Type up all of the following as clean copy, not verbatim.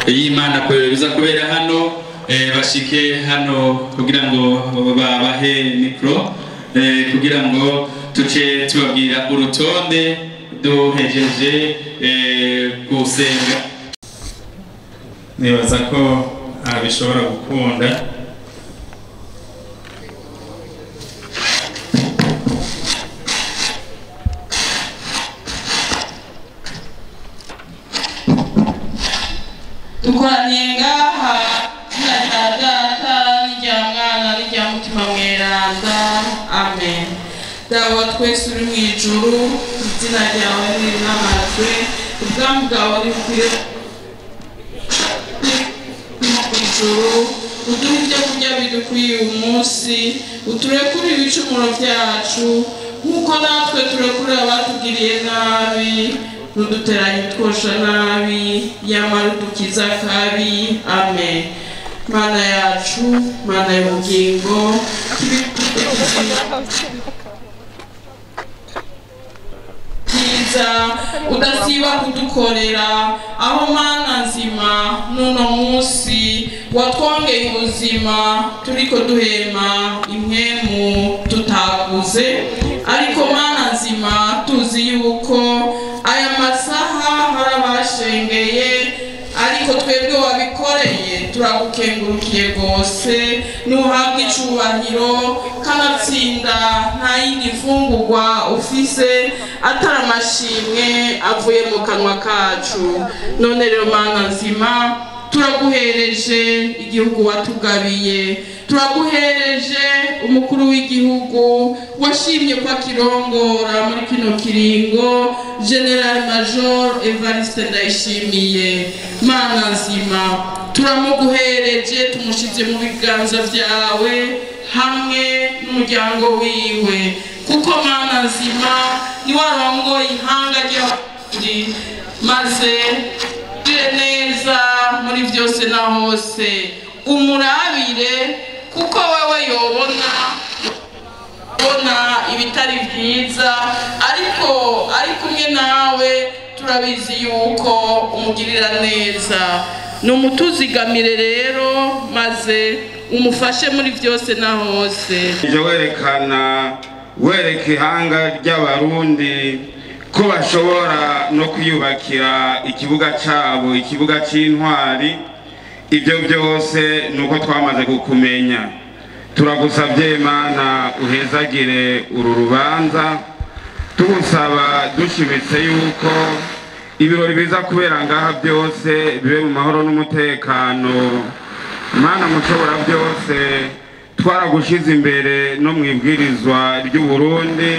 y'Imana ko biza kubera hano, bashike hano kugira ngo babahe micro, kugira ngo tuce tubabwira urutonde duhejeje gusenga. Nibaza ko bishobora gukunda. Dukoraniye ngaha izina rya Data n'irya Mwana n'irya Mutima Mweranda, amen. Dawe wa twese uri mu ijuru, izina ryawe nirinamazwe, ubwami bwawe nibukwire mu ijuru, uduhe ibyo kurya bidukwiye uyu munsi, uturekure ibicumuro byacu nk'uko natwe turekurira abatugiriye nabi, ntuduteranye twosha nabi, yamara udukiza kabi, amen. Mana yacu, Mana y'ubugingo, cyiza udasiba kudukorera, aho Mana nzima n'uno munsi watwongeye ubuzima, turiko duhema impwemu tutaguze, ariko Mana nzima tuzi yuko aya masaha hari abashengeye, ariko twebwe wabikoreye turagukengurukiye rwose, nuhabwe icubahiro, kanatsinda nta yindi mfungurwa ufise atari amashimwe avuye mu kanwa kacu. None rero Mana nzima turaguhereje igihugu watugabiye, turaguhereje umukuru w'igihugu washimye ko akirongora muri kino kiringo, General Major Evariste Ndayishimiye. Mana nzima turamuguhereje, tumushize mu biganza byawe hamwe n'umuryango wiwe, kuko Mana nzima ni warongoye ihanga ry'Abarundi, maze neza muri byose na hose, umurabire kuko wewe yobona ibitari byiza, ariko ari kumwe nawe turabizi yuko umugirira neza. Numutuzigamire rero maze umufashe muri byose na hose. Werekana wereka ihanga ry'Abarundi ko bashobora no kwiyubakira ikibuga cabo, ikibuga c'intwari. Ibyo byose nuko twamaze kukumenya. Turagusabye Imana uhezagire uru rubanza, tugusaba dushimitse yuko ibirori biza kubera ngaha byose bibe mu mahoro n'umutekano. Mana mushobora byose, twaragushize imbere no mu ibwirizwa ry'u Burundi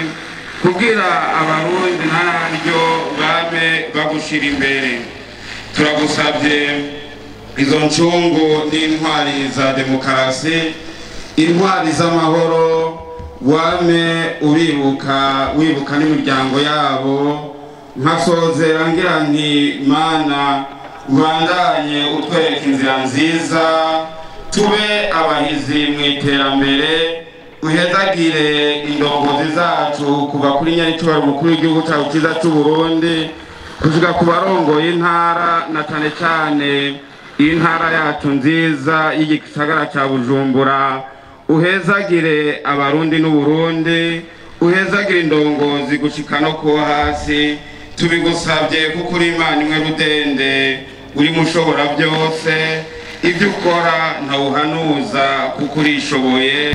kugira Abarundi ntaryo bame bagushira imbere. Turagusabye izo ncungu n'intwari za demokarasi, intwari z'amahoro, wame uribuka wibuka n'imiryango yabo. Nkasozera ngira nti Mana ubandanye utwereka inzira nziza, tube abahizi mu iterambere, uhezagire indongozi zacu kuva kuri nyaricubahiro umukuru w'igihugu cyacu cyiza cy'u Burundi kuvuga ku barongoye intara, na cane cane intara yacu nziza y'igisagara ca Bujumbura. Uhezagire Abarundi n'Uburundi, uhezagire indongozi gushika no ku hasi. Tubigusabye kuko uri Imana imwe rudende, uri mushobora byose, ibyo ukora ntawuhanuza kuko urishoboye.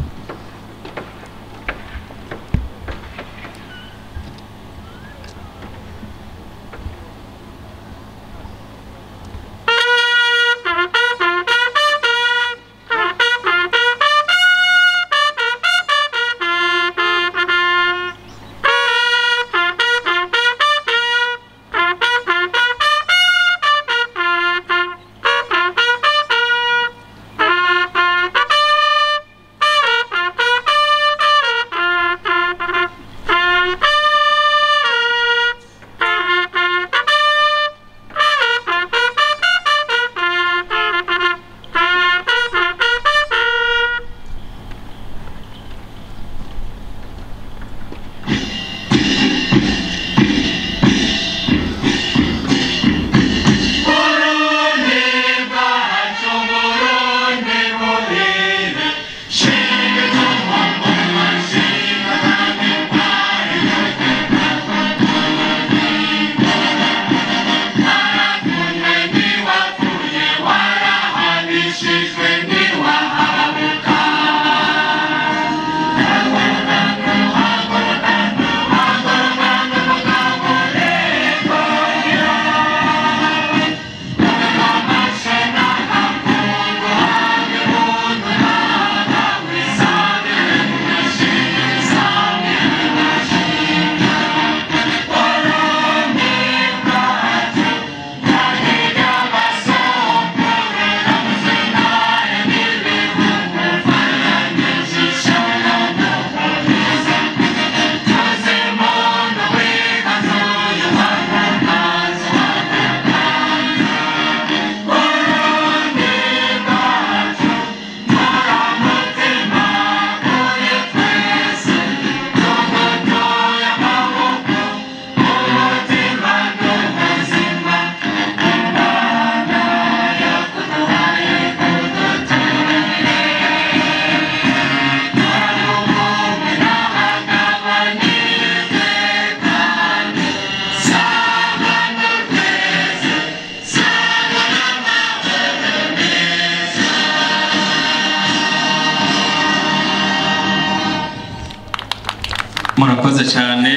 Murakoze cyane.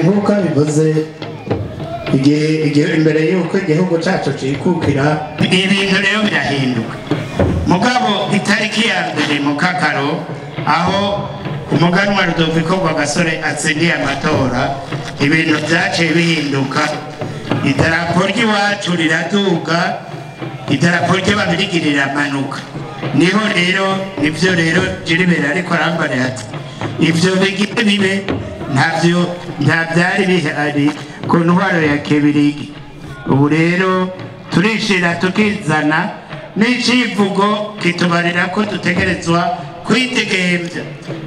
Nk'uko bivuze igihe imbere y'uko igihugu cyacu cikukira, ibintu rero birahinduka. Mugabo itariki ya 1 mu Kakaro, aho umuganwa Rudoviko Rwagasore atsindiye amatora, ibintu byaciye bihinduka. Idarapo ry'iwacu riraduga, idarapo ry'Ababirigi riramanuka. Niho rero nivyo rero Gilbert ariko arambarira ati ivyo bigiye bibe ntavyo nta byari bihari ku ntwaro ya Kibirigi. Ubu rero turishira tukizana n'icivugo kitubarira ko dutegerezwa kwitegembya.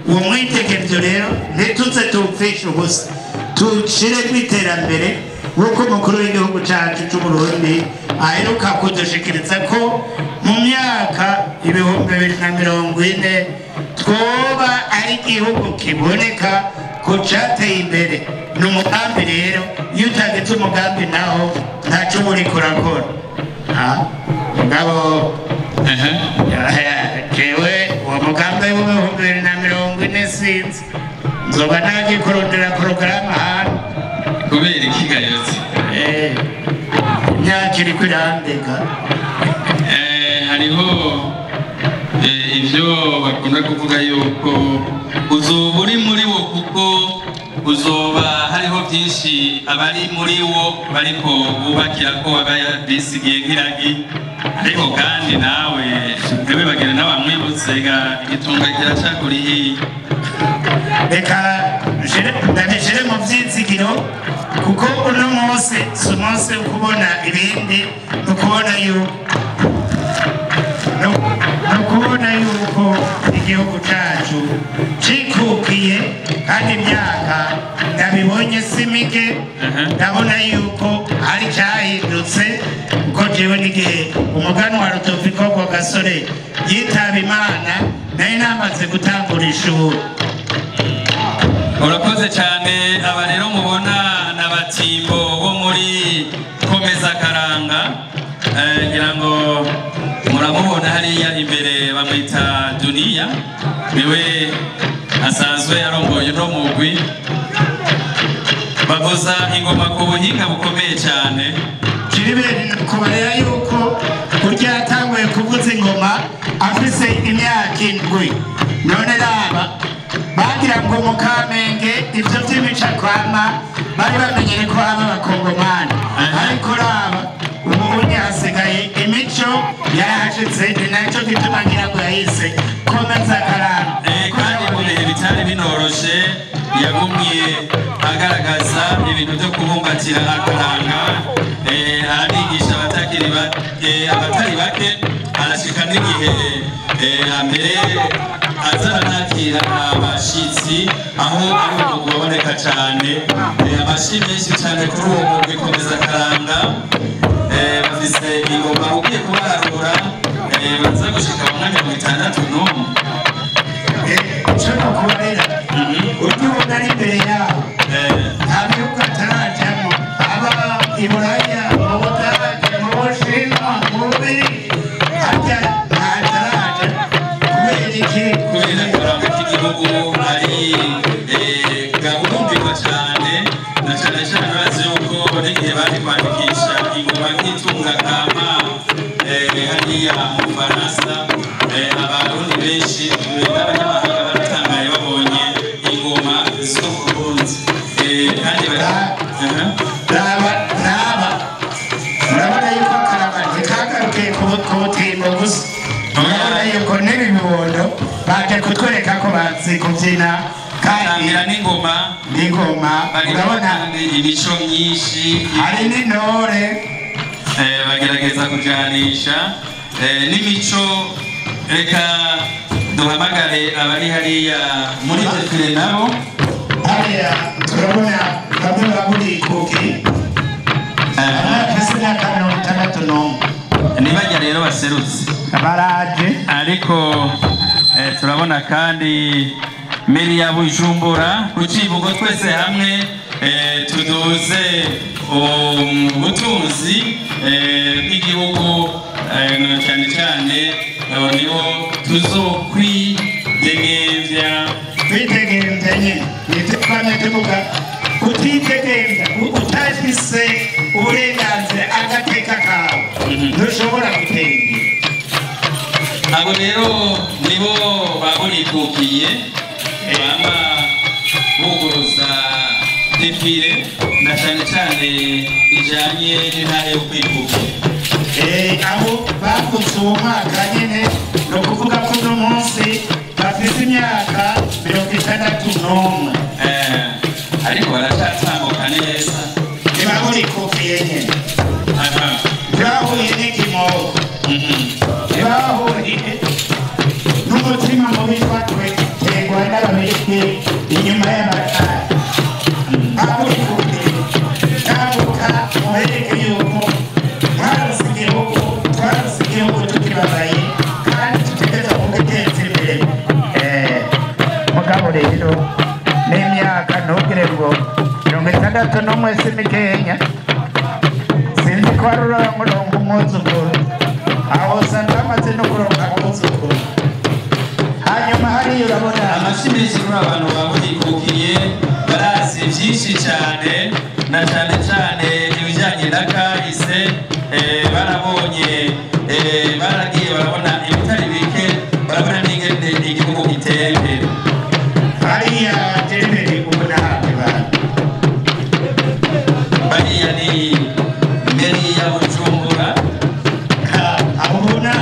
Uwo mwitegembyo rero ntituze tuwupfishe ubusa, tushire kw'iterambere nk'uko umukuru w'igihugu cacu c'Uburundi aheruka kudushikiriza ko mu myaka 2040 twoba ari igihugu kiboneka ko cateye imbere. Ni umugambi rero, iyo utagize umugambi naho ntaco uba uriko urakora. Mugabo jewe uwo mugambi w'2040 sinzi nzoba nagiye kurondera porogaramu ahantu. Kubera iki gayotse? Imyaka iriko irandeka. Hariho ivyo bakunda kuvuga yuko uzoba uri muri wo, kuko uzoba hariho byinshi abari muri wo bariko bubakira ko bisigiye nk'iragi. Ariko kandi nawe ntibibagire n'abamwibutse ga igitunga kiracakuri hiya. Reka ndabishire mu vyizigiro, kuko uno munsi si umunsi wo kubona ibindi, ni ukubona yuko yuko igihugu cacu cikukiye, kandi imyaka ndabibonye si mike, ndabona yuko hari cahindutse. Kuko jewe n'igihe umuganwa Rudoviko Rwagasore yitaba Imana, nari namaze gutangura ishuri. Urakoze cyane. Aba rero mubona n'abatimbo bo muri Komeza Karanga, ngira ngo muramubona hariya imbere, bamwita Duniya, niwe asanzwe arongoye uno mugwi. Bavuza ingoma ku buhinga bukomeye cyane. Gilbert kubarira yuko kurya yatanguye kuvuza ingoma afise imyaka 7. None raba bagira ngo mu Kamenge ivyo vy'imicakwama bari bamenyere ko haba abakongomani, ariko raba ubu unye hasigaye imico yarahashitse. Ni naco gituma ngira ngo yahise Komeza Karanga. Kandi mu bihe bitari binoroshe yagumye agaragaza ibintu byo kubumbatira akaranga, aranigisha abatari bake, arashika n'igihe mbere azaranakira abashitsi, aho ari umugwi waboneka cane. Amashi menshi cane kuri uwo mugwi Komeza Karanga. Bafise ingoma ugiye kubararura baza gushika mu mwanya 61. Ico nokubarira urya ubona ari imbere yabo nta bihugu atarajamwo, aba i Buraya, mu Budage, mu Bushinwa, mu Bubirigi, harya ntataraja. Kubera iki? Kubera akaranga k'igihugu ari gahurumbirwa cane, na cane cane urazi yuko n'igihe bari kwandikisha ingoma nk'itunga kama hariya mu Bufaransa, abarundi benshi n'abanyamahanga baratangaye babonye ingoma zo mu Burundi. Kandi raba raba murabona yuko akaraba ntikagarukiye ku butimbo gusa, murabona yuko n'ibi bibondo baje kutwereka ko bazi kubyina kandi n'ingoma n'ingoma. Urabona imico myinshi, hari n'intore bagerageza kujanisha n'imico. Reka duhamagare abari hariya muri defile nabo. Hariya turabona bamwe baburikuki bafise imyaka 61, nibajya rero baserutse baraje. Ariko turabona kandi meri ya Bujumbura ku civugo twese hamwe tuduze ubutunzi bw'igihugu, cyane cyane niho tuzokwidegemvya. Kwidegemvya nyine nibyo twamye tuvuga utidegemvya utafise uburenganzira agateka kawe ntushobora gutera imbere. Abo rero nibo baburikukiye bama buguruza défilé na cyane cyane ijanye n'intara yo kwikukira. Aho bavutse uwo mwaka nyine, ni ukuvuga ko uno munsi bafise imyaka 61. Ariko baracyatambuka neza. Ntibaburikukiye nyine, ntibahuye n'ikimoko, ntibahuye n'umutima mubi twaterwa n'Ababirigi inyuma y'amatara. Baburikukiye, tambuka mubereke yuko twarose igihugu, twarose igihugu tukibabaye kandi tutegerezwa kugiteza imbere. Mugabo rero n'imyaka ntugire ngo 61 si mikenya, sinzi ko ari uramurongo umwuzukuru aho usanga amaze no kuronka umwuzukuru. Hanyuma hariya urabona Amashyi menshi kuri abantu baburikukiye, barazi byinshi cyane na cyane cyane ibijyanye na kahise. Barabonye, baragiye barabona ibitari bike, barabona n'ingene igihugu giteye imbere. Hariya terembere ubona hafi bantu. Bariya ni mairie ya Bujumbura. Aho ubona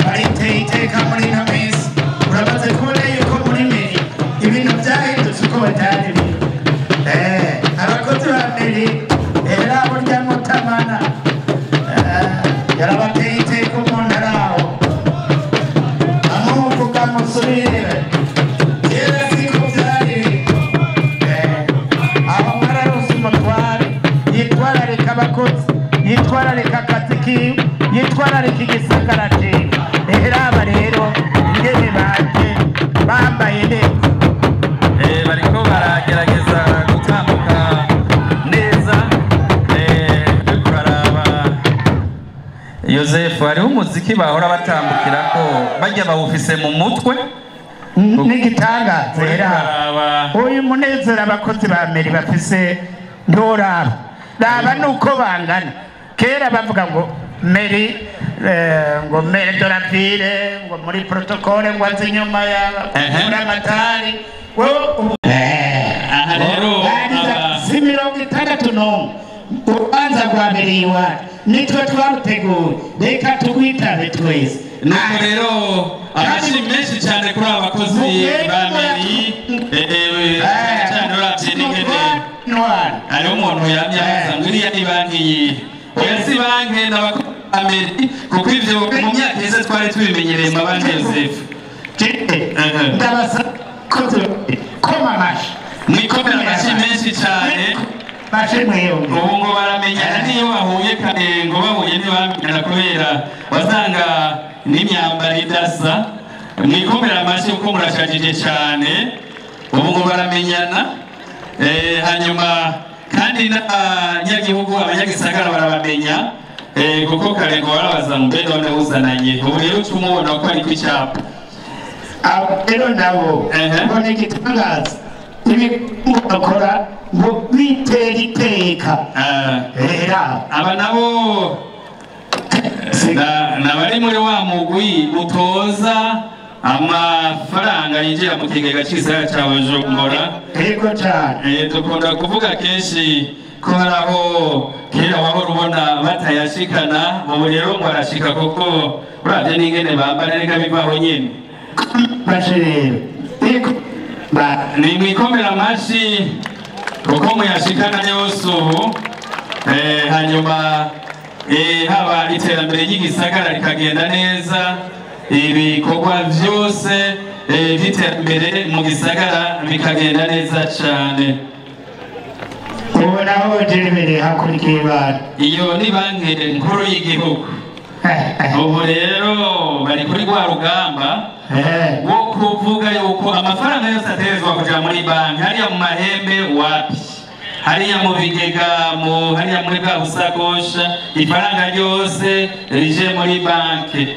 bariteye iteka muri ino minsi, uramaze kubona yuko muri mairie ibintu byahindutse uko batari biri. Abakozi ba mairie era burya mutamana yarabateye iteka umuntu ari aho amuvuga musubire kera siko byari biri. Aho mwararonse umutware yitwararika abakozi, yitwararika akazi kiwe, yitwararika igisagara ciwe. Eheraba rero ingene baje bambaye neza. Bariko baragerageza gutambuka neza. Turiko turaraba Yosefu, hariho umuziki bahora batambukirako barya bawufise mu mutwe. N'igitangaza Uriko era uraraba uyu munezero abakozi ba mairie bafise ntoraba, raba nuko bangana. Kera bavuga ngo mairie, ngo maire de la ville, ngo muri protocole, ngo aze inyuma ya buramatari wewe ubu Aha rero si 61 urubanza rwa mbere iwacu nitwe twaruteguye, reka tugwitabe twese. Nuko rero amashyi menshi cyane kuri aba bakozi ba mairie, cyane cyane uravye n'ingene hariho umuntu yamye abaza ngo iriya ni banki yihe. Oya, si banki, n'abakozi ba mairie, kuko ivyo mu myaka iheze twari tubimenyereye mu mabanki. Yosefu, Ndabasaba koma amashi. Mwikomera amashyi menshi cyane. Bashe mwebwe. Ubu ngo baramenyana niyo bahuye, kare ngo bahuye ntibamenyana kubera wasanga n'imyambaro idasa. Mwikomera amashyi kuko murashajije cyane. Ubu ngo baramenyana. Hanyuma kandi n'abanyagihugu, abanyagisagara barabamenya, kuko kare ngo barabaza ngo mbe none uzananye. Ubu rero tumubona ko ari ku icyapa. Abo rero nabo ngo ni igitangaza ibikorwa bakora ngo bitera iteka. Era Aba nabo nabari muri wa mugwi utoza amafaranga yinjira mu kigega cy'igisagara ca Bujumbura. Yego cyane. Dukunda kuvuga kenshi ko hari aho kera wahora ubona batayashikana, ubu rero ngo arashika kuko uravye n'ingene bambara reka bivaho nyene. Bashe rero yego ba Ni mwikomera amashi kuko muyashikana yose ubu. Hanyuma haba iterambere ry'igisagara rikagenda neza, ibikorwa vyose vy'iterambere mu gisagara bikagenda neza cane. Ubu naho jerebere hakurikiye abantu. Iyo ni Banki Nkuru y'Igihugu. Ubu rero bari kuri rwa rugamba wo kuvuga yuko amafaranga yose ategerezwa kuja muri banki, hariya mu mahembe wapi, hariya mu bigega, mu hariya muri bwa busakosha, ifaranga ryose rije muri banki.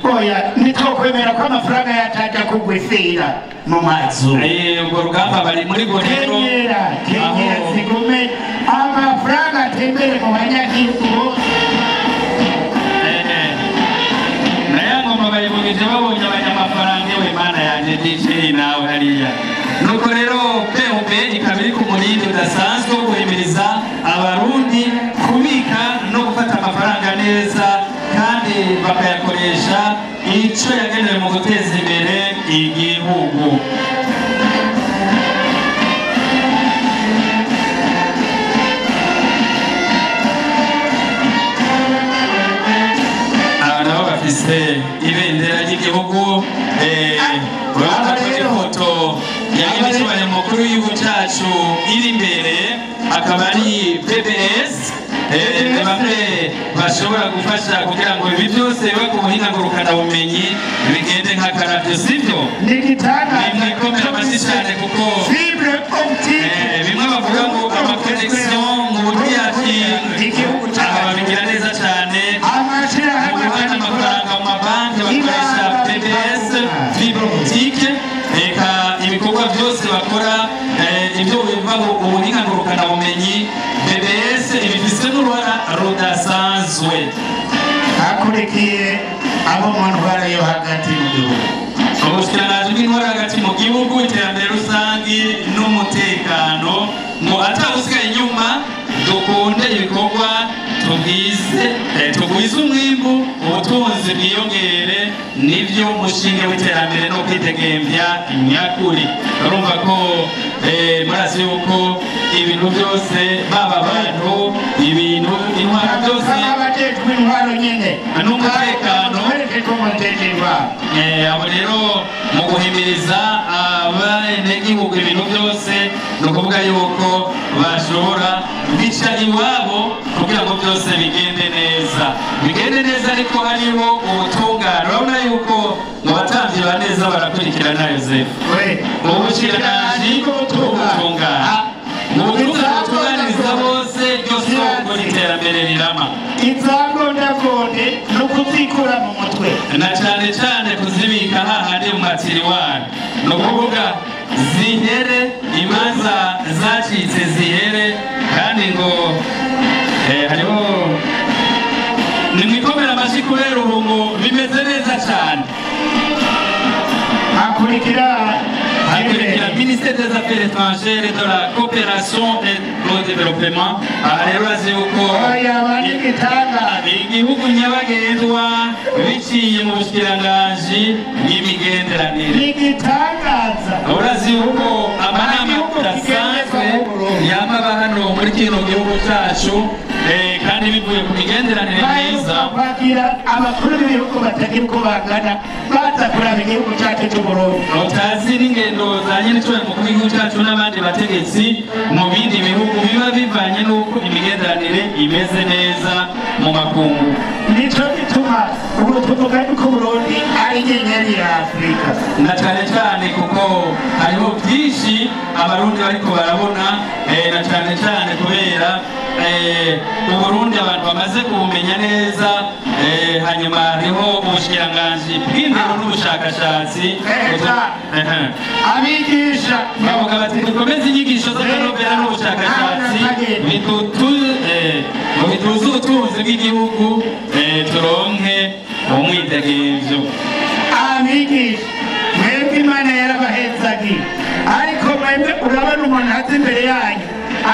Oya, nitwokwemera ko amafaranga yatajya kugwifira mu mazu. Ubwo rugamba bari muri go rero. Kenyera, kenyera zigume, amafaranga atembere mu banyagihugu bose. Naya ngoma bayivugije babonye abanyamafaranga. Ewe Mana yanjye, DJ nawe hariya. Nuko rero BOB ikaba iri ku murindi udasanzwe wo guhimiriza abarundi kubika no gufata amafaranga neza kandi bakayakoresha icyo yagenewe mu guteza imbere igihugu. Aba nabo bafise ibendera ry'igihugu, urabona ko ifoto ya nyir'icyubahiro mukuru w'igihugu cyacu iri imbere, akaba ari BBS. Ni bamwe bashobora gufasha kugira ngo ibi byose biba ku buhinga ngurukanabumenyi bigende nk'akaravyo, sibyo? Ni igitangaza. Nimwikomera amashyi cyane kuko Fibre optique. Bimwe bavuga ngo ama connexion mu buryo Igihugu aha cyacu. babigira neza cyane. Amashirahamwe mu guhana amafaranga mu mabanki bakoresha BBS fibre optique, eka ibikorwa byose bakora, ibyo biva mu ubuhinga ngurukanabumenyi, BBS ibifise n'uruhara rudasanzwe. Hakurikiye abo mu ntwara yo hagati mu gihugu. Ubushikiranganji bw'intwaro hagati mu gihugu, iterambere rusangi n'umutekano, ngo atawusigaye inyuma, dukunde ibikorwa, tugwize tugwize umwimbu, ubutunzi bwiyongere, nivyo mushinge w'iterambere no kwidegemvya nyakuri. Urumva ko murazi yuko ibintu byose, baba abantu, ibintu, intwaro byose Abajejwe intwaro nyene n'umutekano. Twereke ko mujejwe intwaro. Abo rero mu guhimiriza abenegihugu ibintu byose, ni ukuvuga yuko bashobora bica iwabo kugira ngo byose bigende neza, bigende neza, ariko hariho ubutungane. Urabona yuko mu batambyi ba neza barakurikirana Yosefu. We. Ubushikiranganji bw'ubutungane, mu butungane butunganiriza bose, ryo soko ry'iterambere rirama. Izangondagonde ni ukuzikura mu mutwe. Na cyane cyane kuzibika hahandi mu matiriwari, ni ukuvuga zihere, imanza zacitse zihere. Kandi ngo hariho, nimwikomera amashyi kubera ubu ngo bimeze neza cyane. Hakurikira Hakurikira ministère des Affaires étrangères et de la coopération et au développement. Aha rero urazi yuko Oya, bari igitangaza. igihugu nyabagendwa biciye mu bushikiranganji bw'imigenderanire. Ni igitangaza. Urazi yuko amanama adasanzwe yama aba hano muri kino gihugu cyacu, kandi bivuye ku migenderanire myiza. Kwakira abakuru b'ibihugu batagira uko bangana baza kuraba igihugu cyacu cy'Uburundi. Utazi n'ingendo za nyir'icyubahiro mukuru w'igihugu cyacu n'abandi bategetsi mu bindi bihugu biba bivanye n'uko imigenderanire imeze neza mu makungu. Nico gituma ubu tuvuga yuko Uburundi ari inyenyeri ya Afurika. Na cyane cyane kuko hariho byinshi abarundi bariko barabona, na cyane cyane kubera Uburundi abantu bamaze kubumenya neza. Hanyuma hariho ubushikiranganji bw'indero n'ubushakashatsi. Leta. Abigisha. Bavuga bati dukomeze inyigisho z'akanovera n'ubushakashatsi ngo bituze ubutunzi bw'igihugu, turonke umwidegemvyo. Abigisha, mwebwe Imana yarabahezagiye, ariko mwebwe urabona umuntu aza imbere yanyu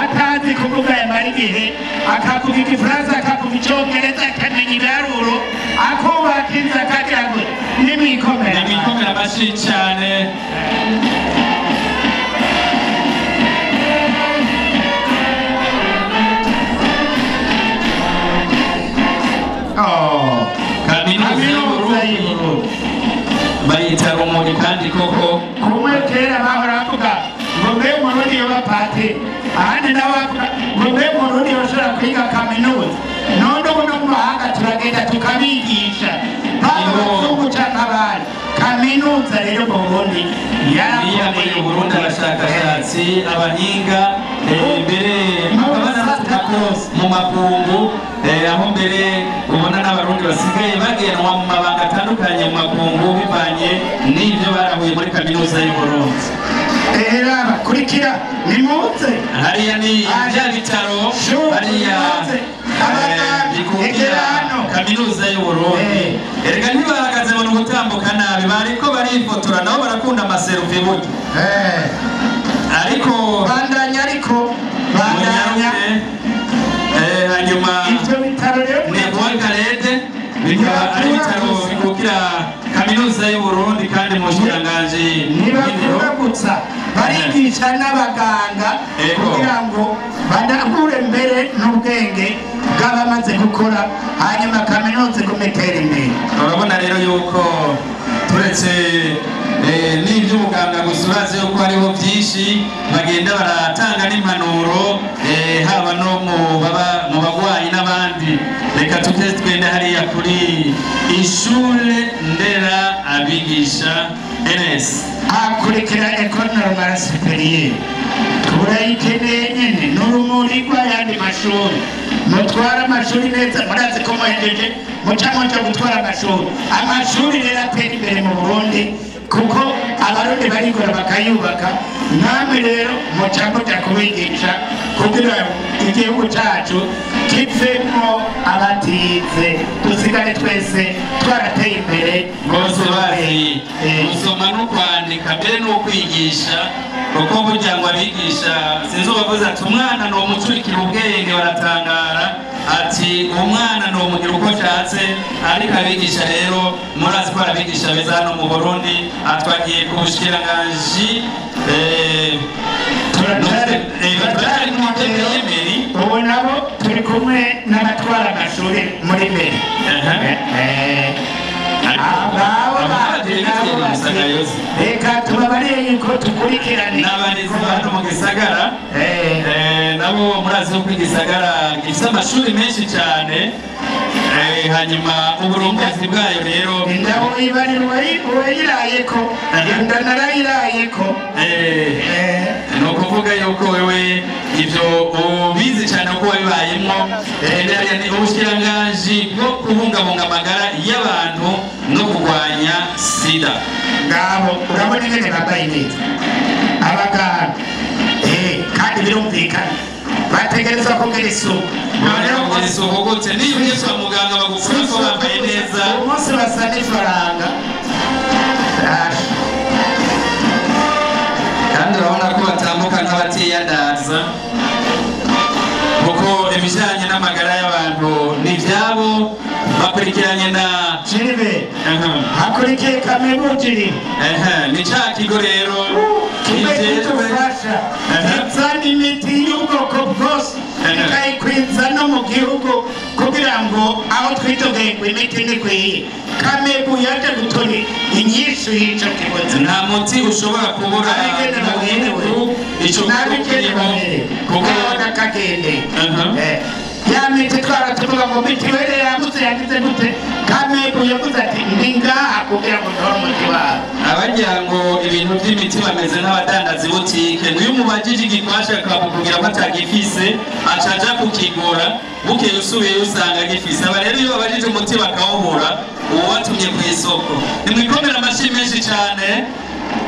atazi kuvuga, yamara igihe akavuga igifaransa, akavuga icyongereza, akamenya ibiharuro, akubaka inzu, akagira ngo nimwikomere. Nimwikomere amashyi cyane. Oh, kaminuza kaminuza y'Uburundi y'Uburundi bayita rumuri, kandi koko. Kumwe kera bahora bavuga ngo mbe Umurundi yoba patiri, ahandi nabo bavuga ngo mbe Umurundi yoshobora kwiga kaminuza. None ubu no mu mahanga turagenda tukabigisha, baba abazungu canke abandi. Kaminuza rero mu Burundi niya muri yarakomeye. Burundi abashakashatsi, abahinga, mbere bakaba n'abatuka ko mu makungu, aho mbere ubona n'abarundi basigaye bagenwa mu mabanga atandukanye mu makungu bivanye n'ivyo barahuye muri kaminuza y'u Burundi. Era bakurikira nimuze hariya ni bya bitaro hariya bikukira kaminuza y'u Burundi. Erega ntibahagaze mu gutambuka nabi, bariko barifotora nabo barakunda amaserufi burya. Ariko bandanya, ariko bandanya. Hanyuma ivyo bitaro rero ni Rwakarede, bikaba ari ibitaro bikukira kaminuza y'u Burundi kandi mu bushikiranganji ntibakunda gusa barigisha n'abaganga kugira ngo banagure mbere n'ubwenge bw'abamaze gukora, hanyuma kaminuza igume itera imbere. Urabona rero yuko turetse n'iby'ubuganga gusa, urazi yuko hariho byinshi bagenda baratanga n'impanuro, haba no mu bagwayi n'abandi. Reka tuke twende hariya kuri ishure ndera abigisha NS. Hakurikira Ecole Normale Supérieure, turayikeneye nyene n'urumuri rw'ayandi mashuri. Mutwara amashuri neza, murazi ko muhejeje muca muja gutwara amashuri. Amashuri rero atera imbere mu Burundi kuko abarundi barigora bakayubaka, namwe rero muca muja kubigisha kugira igihugu cacu kivemwo abatize, dusigare twese twarateye imbere. Bose bazi gusoma no kwandika mbere no kwigisha, kuko burya ngo abigisha sinzi uwavuze ati umwana ni umucurikira ubwenge, baratangara ati umwana ni umugira uko ashatse. Ariko abigisha rero murazi ko abigisha beza hano mu Burundi. Atwagiye ku bushikiranganji turacyari mu ntebe y'imeri, ubu nabo turi kumwe n'abatwara amashuri muri meri. Reka tubabariye yuko tukurikirane n'abarezi hano mu gisagara, nabo murazi yuko igisagara gifite amashuri menshi cyane. Hanyuma uburongozi bwayo rero indabo ibarira uwayirayeko, inda narayirayeko. Ni ukuvuga yuko wewe ivyo ubizi cyane kuko wabibayemwo. Ubushikiranganji bwo kubungabunga amagara y'abantu no kurwanya sida. Ngabo urabona ingene bambaye neza abaganga, kandi birumvikana bategerezwa kugira isuku. Kugira isuku gute? Niyo ugiye kwa muganga bagukora ko bambaye neza, umunsi basa n'ifaranga. Kandi urabona ko batambuka nk'abatiyandaza, kuko ibijyanye n'amagara y'abantu ni ibyabo bakurikiranye na Jiribe. Hakurikiye Kaminuza. Ni cya kigo rero kimwe kidufasha kizana imiti y'ubwoko bwose ikayikwiza no mu gihugu kugira ngo aho twitogeye ngo imiti ntikwiye. Kamebu yaje gutora inyishu y'ico kibazo. Nta muti ushobora kubura mu gihugu ico kibazo kuko nakagendeye ya miti twara tuvuga ngo mitiweli yabuze yagize gute. Kamebu yavuze ati ndi ngaha kugira ngo ntore umuti wawe. Abagira ngo ibintu by'imiti bameze nk'abadandaza butike, ngo iyo umubajije igikwasha akakubwira ko atagifise aca aja kukigura, bukeye usubiyeyo usanga gifise. Aba rero iyo babajije umuti bakawubura uwatumye ku isoko. Nimwikomere amashyi menshi cyane.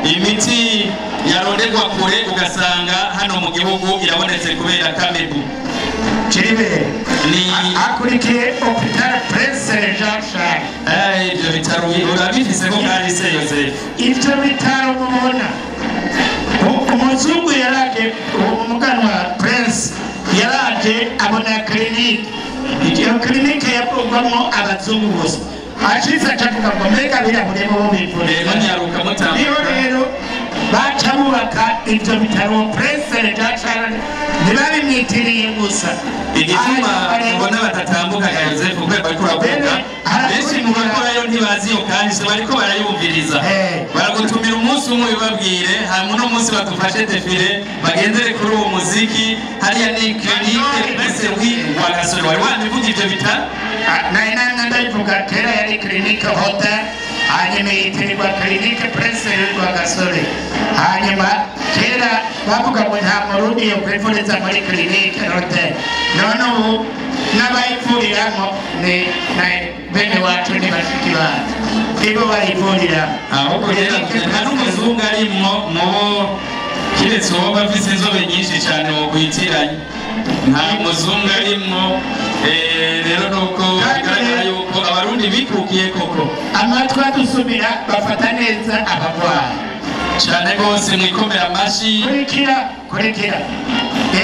Imiti yaronderwa kure ugasanga hano mu gihugu irabonetse kubera Kamebu. Jiribe ni akurikiye Hôpital Prince Jean Charles. Ibyo bitaro urabifise ko kandi se Joseph? Ibyo bitaro mubona umuzungu yaraje, umuganwa Prince yaraje abona clinique. Iyo clinique yavugwamo abazungu gusa. Ashitse acavuga ngo mbega birabure bo bivurira. Niho rero baca bubaka ivyo bitaro Prince Jean Charles, ntibabimwitiriye gusa. Igituma ubona batatambuka ya Joseph kubera bariko baravuga benshi mu bakorayo ntibazi iyo kandi bariko barayumviriza. Baragutumira umunsi umwe bibabwire, hanyuma uno munsi badufashe defile bagendere kuri uwo muziki. Hariya ni clinique Prince Louis Rwagasore. Wari wanabivuga ivyo bitaro? Nari ndabivuga kera, yari clinique hotel, hanyuma yitirirwa clinique Prince Louis Rwagasore. Hanyuma Kera bavuga ngo nta Murundi yo kwivuriza muri clinique Norbert, none ubu n'abayivuriramo ni bene wacu, ni bashiki bacu, nibo bayivuriramo. Ahubwo rero nta n'umuzungu arimwo mubo, kiretse uwo bafise inzobe nyinshi cyane wokwitiranya, nta muzungu arimwo. Rero nuko bigaragara yuko Abarundi bikukiye koko. Amatwi adusumira, bafata neza abarwayi. Cyane rwose, mwikomera amashyi. Kurikira, kurikira,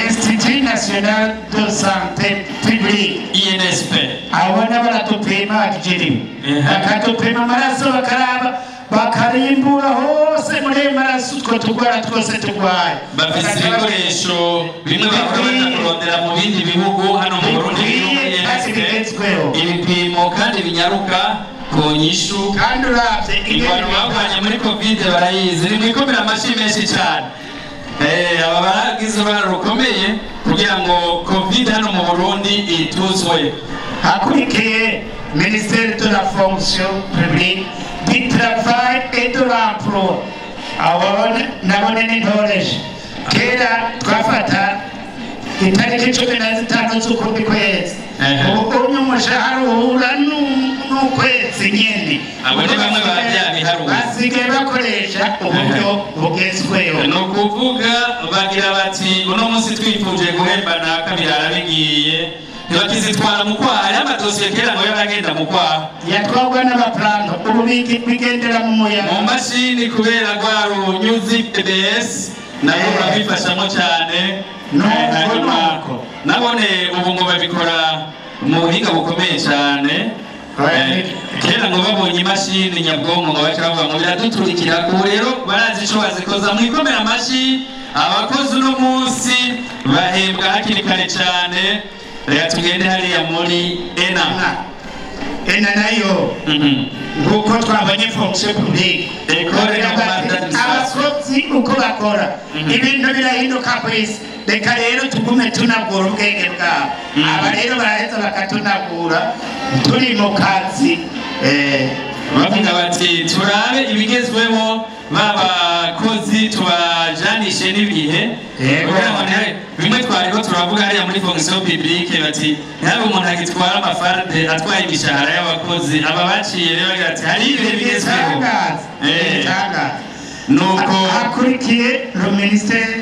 Institut National de Santé Publique. INSP. Abona baratupima akijiriwe, bakatupima amaraso, bakaraba, bakarimbura hose muri ayo maraso utwo turwara twose turwaye. Bafise ibikoresho bimwe bahora baja kurondera mu bindi bihugu, hano mu Burundi biri muri Kandi INSP. bigezweho. Ibipimo kandi binyaruka ku nyishu. Kandi uravye ingwano bavanye muri COVID barayizi. Ni mwikomera amashyi menshi cyane. Aba baragize uruhare rukomeye kugira ngo COVID hano mu Burundi ituzwe. Hakurikiye ministère de la Fonction publique, du Travail et de l'Emploi. Abo nabone n'intoreje. Kera twafata itariki 15 z'ukundi kwezi, ubu unye umushahara uhura n'ukwezi nyene. Abo ni bamwe ba bya biharuro. Basigaye bakoresha uburyo bugezweho. Ni ukuvuga bagira bati uno munsi twifuje guhemba naka, birara bigiye, ntibakizitwara mu kwaha. Hariho amadosiye kera ngo yaragenda mu kwaha. Yatwarwa n'abaplano, ubu bigendera mu muyaga. Mu mashini, kubera rwa runyuzi PBS nabo rurabifashamo cyane. Hanyuma Nuko. nabone ubu ngo babikora mu buhinga bukomeye cyane. Kera ngo babonye imashini nyabwonko ngo baca bavuga ngo biraduturikira, ubu rero barazi ico bazikoza. Mwikomera amashyi abakozi, uno munsi bahembwa hakiri kare cyane. Reka tugende hariya muri ENA. ENA nayo, nk'uko twabonye fonction publique, École Normale d'Administration. abakozi uko bakora, ibintu birahinduka ku isi, reka rero tugume tunagura ubwenge bwabo. Aba rero baraheza bakatunagura turi mu kazi. Bavuga bati turabe ibigezweho, babakozi tubajanishe n'ibihe. Kugira ngo bimwe twariko turavuga hariya muri fonction publique, bati ntihabe umuntu agitwara amafarde atwaye imishahara y'abakozi. Aba baciye rero bagira ati hari ibihe bigezweho. Ibitangaza, ibitangaza. Nuko Hakurikiye le ministère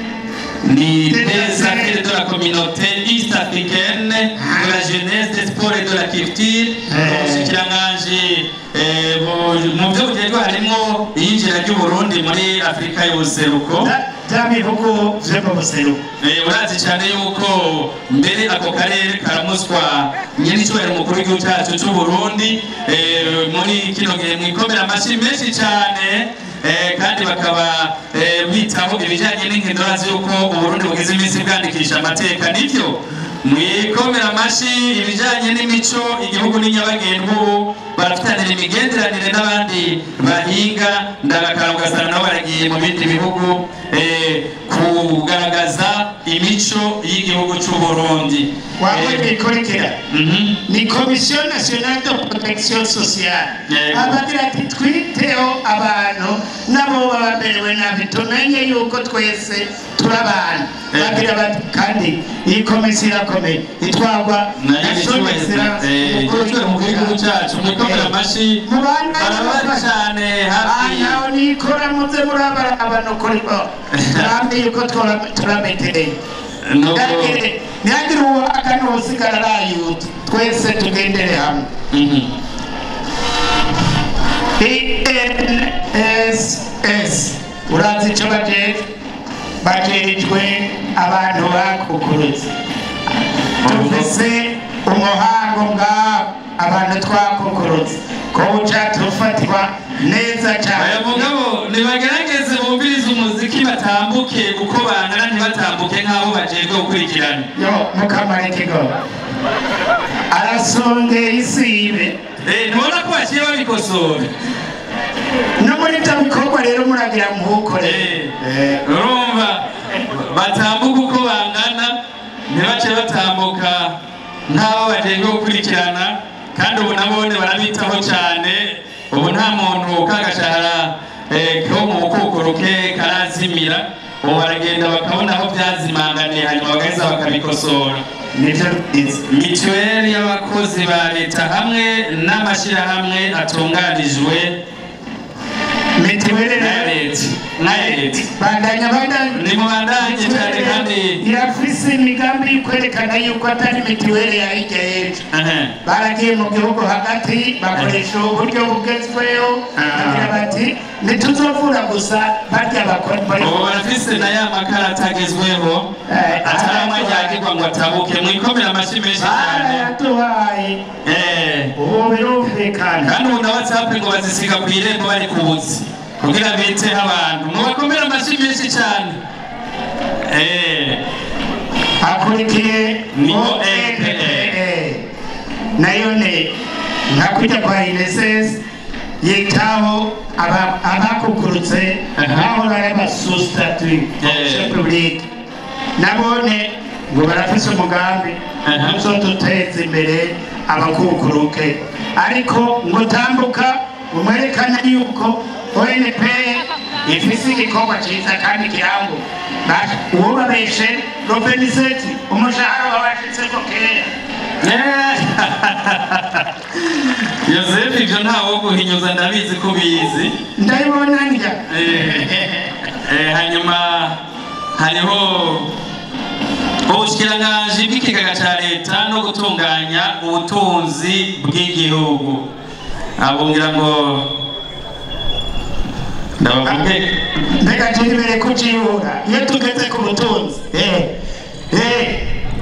ni des affaires de la Communauté east africaine, de la Jeunesse, des Sports et de la Culture. Ubushikiranganji mu byo bujejwe harimwo iyinjira ry'Uburundi muri Afurika y'ubuseruko. Bya bihugu vyo mu buseruko. Urazi cyane yuko mbere ako karere karamuswa nyir'icyubahiro umukuru w'igihugu cyacu cy'u Burundi. Muri kino gihe mwikomera amashyi menshi cyane. Kandi bakaba bitaho ibijyanye n'inkino. Urazi yuko Uburundi bugize iminsi bwandikisha amateka, nivyo, mwikomera amashyi. Ibijyanye n'imico, igihugu ni nyabagendwa, ubu barafitanira imigenderanire n'abandi bahinga ndabakara, ugasanga nabo baragiye mu bindi bihugu kugaragaza imico y'igihugu cy'u Burundi. Wabonye bikurikira ni Commission nationale de protection sociale. Abagira ati twiteho abantu nabo baba bamerewe nabi, tumenye yuko twese turi abantu. Bagira bati kandi iyi komisiyo irakomeye, itwarwa na na son excellence umukuru w'igihugu cyacu. Mwikomera amashyi, barabari cyane hafi. Aho nikora, muze murabaraba nukuri ko turambe yuko turametereye. Nuko Ntihagire uwaka n'uwusigara arayuta, twese tugendere hamwe. INSS, urazi icyo bajejwe? Bajejwe abantu bakukurutse. Dufise umuhango ngaho, abantu twakukurutse ko buca tufatwa neza cyane. Aya mugabo nibagerageze bumvirize umuziki, batambuke uko bangana, ntibatambuke nk'abo bajejwe gukurikirana. Yo mukamara ikigo arasongera isibe. Ntubona ko baciye babikosora? No muri ibyo bikorwa rero muragira muhukore. Urumva batambuka uko bangana, ntibace batambuka nk'abo bajejwe gukurikirana. Kandi ubu nabone barabitaho cyane, ubu nta muntu kagashahara ko mu bukukuruke karazimira. Ubu baragenda bakabona aho byazimanganiye, hanyuma bagaheza bakabikosora. Nivyo byiza. Mituweli y'abakozi ba leta hamwe n'amashyirahamwe atunganijwe mitiweli na leta, n'aya leta. Bandanya, bandanya. Ni mubandanye cyane kandi. Irafise imigambi yo kwerekana yuko atari mitiweli ya hirya y'ejo. Baragiye mu gihugu hagati, bakoresha uburyo bugezweho, bagira bati ntituzovura gusa barya bakora. Ubu barafise na ya makarata agezweho, atari amwe yagirwa ngo atabuke. Mwikomera amashyi menshi cyane. Barayaduhaye. Ubu birumvikana. Kandi ubu na WhatsApp ngo bazisiga ku irembo bari ku buzi kugira biteho abantu. Mubakomere amashyi menshi cyane. Akurikiye Ni ONPA, nayo ni nka kujya kwa INSS, yitaho abakukurutse bahora ari aba sous-statut fonction publique. Nabone ngo barafise umugambi uzoduteza imbere abakukuruke, ariko ngo tambuka umwerekana yuko ONP ifise igikorwa ciza kandi kirango. Uwo babeshe le 27, umushahara wabashitseko kera. Yosefu, ibyo ntawo guhinyuza, ndabizi ko ubizi. Ndabibona ndya. Hanyuma hariho ubushikiranganji bw'ikigega ca leta no gutunganya ubutunzi bw'igihugu. Abo ngira ngo ndabavuge. Mbega turi kuciyura iyo tugeze ku butunzi,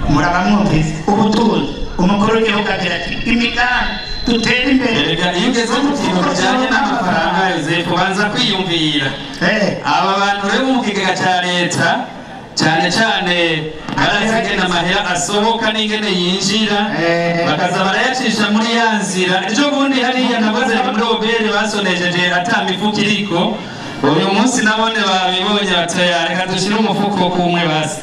muraba mwumvise ubutunzi, umukuru w'igihugu agira ati imigambi dutere imbere. Erega iyo ugeze ku kintu kijanye n'amafaranga, Yosefu, banza kwiyumvira. Aba bantu rero mu kigega ca leta cyane cyane barazi ingene amahera asohoka n'ingene yinjira, bakaza barayacisha muri ya nzira. Ejo bundi hariya nakoze muri OBR, basonesheje ata mifuko iriko. Uyu munsi nabone babibonye, batoya reka dushyire umufuko kumwe basi.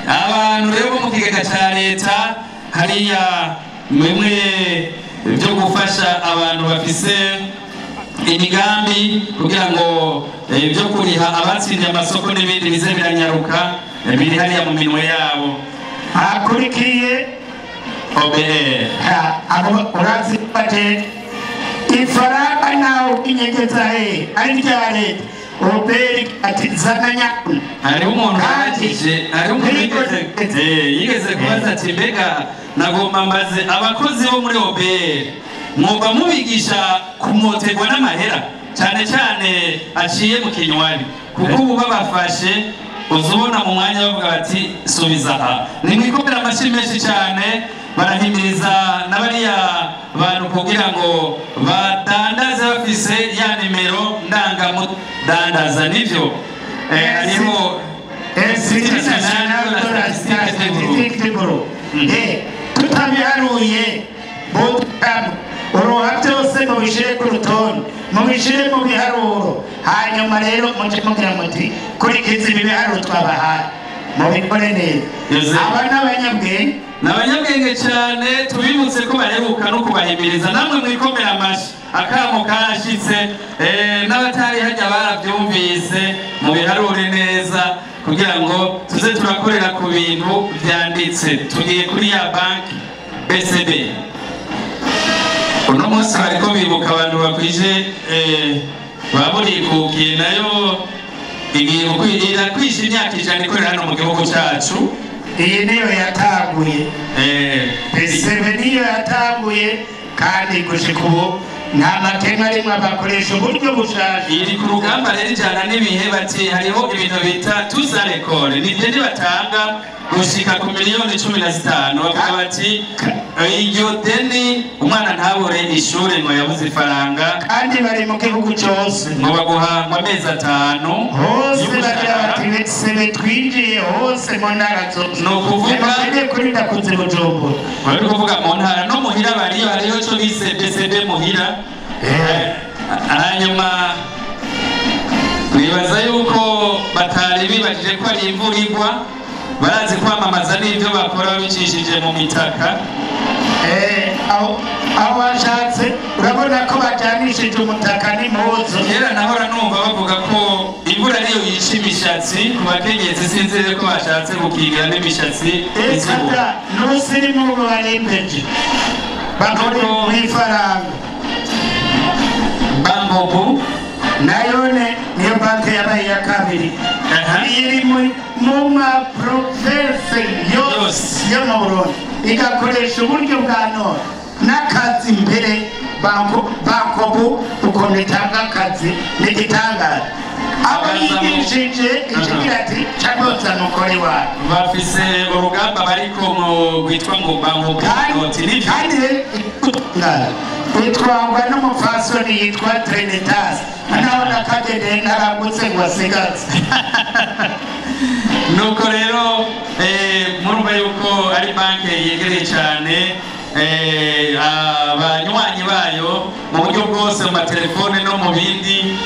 Abantu rero bo mu kigega ca leta hariya, bimwe byo gufasha abantu bafise imigambi kugira ngo byo kuriha abatsindiye amasoko n'ibindi bize biranyaruka, biri hariya mu minwe yabo. Akurikiye OBR. Abo urazi bate ifaranga nawe inyegeza he ari rya leta. OBR ati zana nyakuna. Hariho umuntu yabajije, hariho umuntu yigeze kubaza ati mbega nagomba mbaze abakozi bo muri OBR, mwoba mubigisha kumoterwa n'amahera cyane cyane aciye mu kinywani? Kuko ubu babafashe uzubona mu mwanya bavuga bati subiza aha. Nimwikomera amashyi menshi cyane. Barahimiriza n'abariya bantu kugira ngo badandaze bafise ya nimero ndangamudandaza, nivyo. Hariho Institut National de la Statistique du Burundi. Tutabiharuye botamu uruha byose, mubishire ku rutonde, mubishire mu biharuro. Hanyuma rero muje mugira muti kurikiza ibi biharuro twabahaye, mubikore neza. Aba ni abanyabwenge. Ni abanyabwenge cyane. Tubibutse ko baheruka no kubahimiriza. Namwe mwikomera amashyi, akamo karashitse. N'abatari hajya barabyumvise. Mubiharure neza kugira ngo tuze turakorera ku bintu byanditse. Tugiye kuri ya banki BCB. Uno munsi bariko bibuka abantu bakwije baburikukiye, nayo igiye irakwisha imyaka 100 ikorera hano mu gihugu cyacu. Iyi niyo yatanguye, BCB niyo yatanguye, kandi gushika ubu nta makemwa arimwo, bakoresha uburyo bushaje. Iri ku rugamba rero ijana n'ibihe. Bati hariho ibintu bita tous à l'école, ni ideni batanga gushika ku miliyoni 15. Bavuga bati iryo deni umwana ntabure ishure ngo yabuze ifaranga. Kandi bari mu gihugu cyose. Ngo baguha ngo amezi 5 hose, bagira bati BCB twinjiye hose mu ntara zose. Ni ukuvuga Bakeneye kurinda kuza i Bujumbura. Bari kuvuga mu ntara no muhira bariyo, hariyo ico bise BCB muhira. Hanyuma nibaza yuko batari bibajije ko ari imvura igwa. Barazi kwamamaza n'ibyo bakora bicishije mu mitaka. Aho washatse urabona ko bajyanishije umutaka n'impuzu. Kera nahora numva bavuga ko imvura ariyo yica imishatsi ku bakenyezi, sinzi rero ko bashatse gukingira n'imishatsi izuba. N'ubusirimu barembeje bakora mu ifaranga. Bankobu nayone niyo banki yabaye iya kabiri iri mu ma province yose yo mu Burundi, igakoresha uburyo bwa none n'akazi mbere. Bankobu ukuntu itanga akazi n'igitangaza, abo yigishije ikigira ati cagoza mukore wawe. Bafise urugamba bariko rwitwa ngo Bankobu noti nivyo, kandi itwangwa n'umupfasoni yitwa Trinitas, naho nakagendeye ntarambutse ngo asigaze. Nuko rero murumva yuko ari banki yegereye cyane abanywanyi bayo mu buryo bwose, mu matelefone no mu bindi.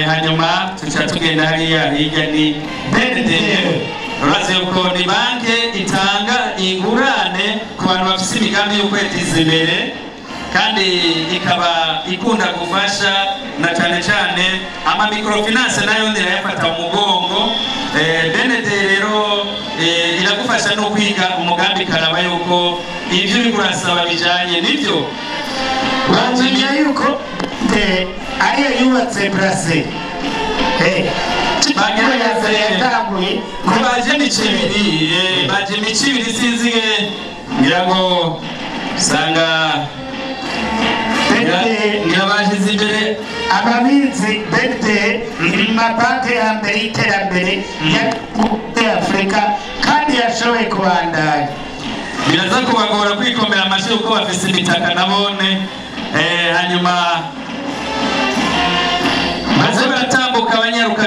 Hanyuma tuca tugenda hariya hirya ni BND. Urazi yuko ni banki itanga ingurane ku bantu bafise imigambi yo kwiteza imbere, kandi ikaba ikunda gufasha na cyane cyane ama microfinance nayo ndirayafata mu mugongo. BND rero iragufasha no kwiga umugambi karaba yuko ivyo uriko urasaba bijanye nivyo. Bamenya yuko ariyo yubatse Brazil. Baje imico ibiri, baje imico ibiri, sinzi ngira ngo usanga ngira imbere ababizi. BND iri mu mabanki ya mbere y'iterambere ya Afurika kandi yashoboye kubandanya. Biraza kubagora kwikomera amashyi kuko bafise imitaka nabone. Hanyuma baze baratambuka banyaruka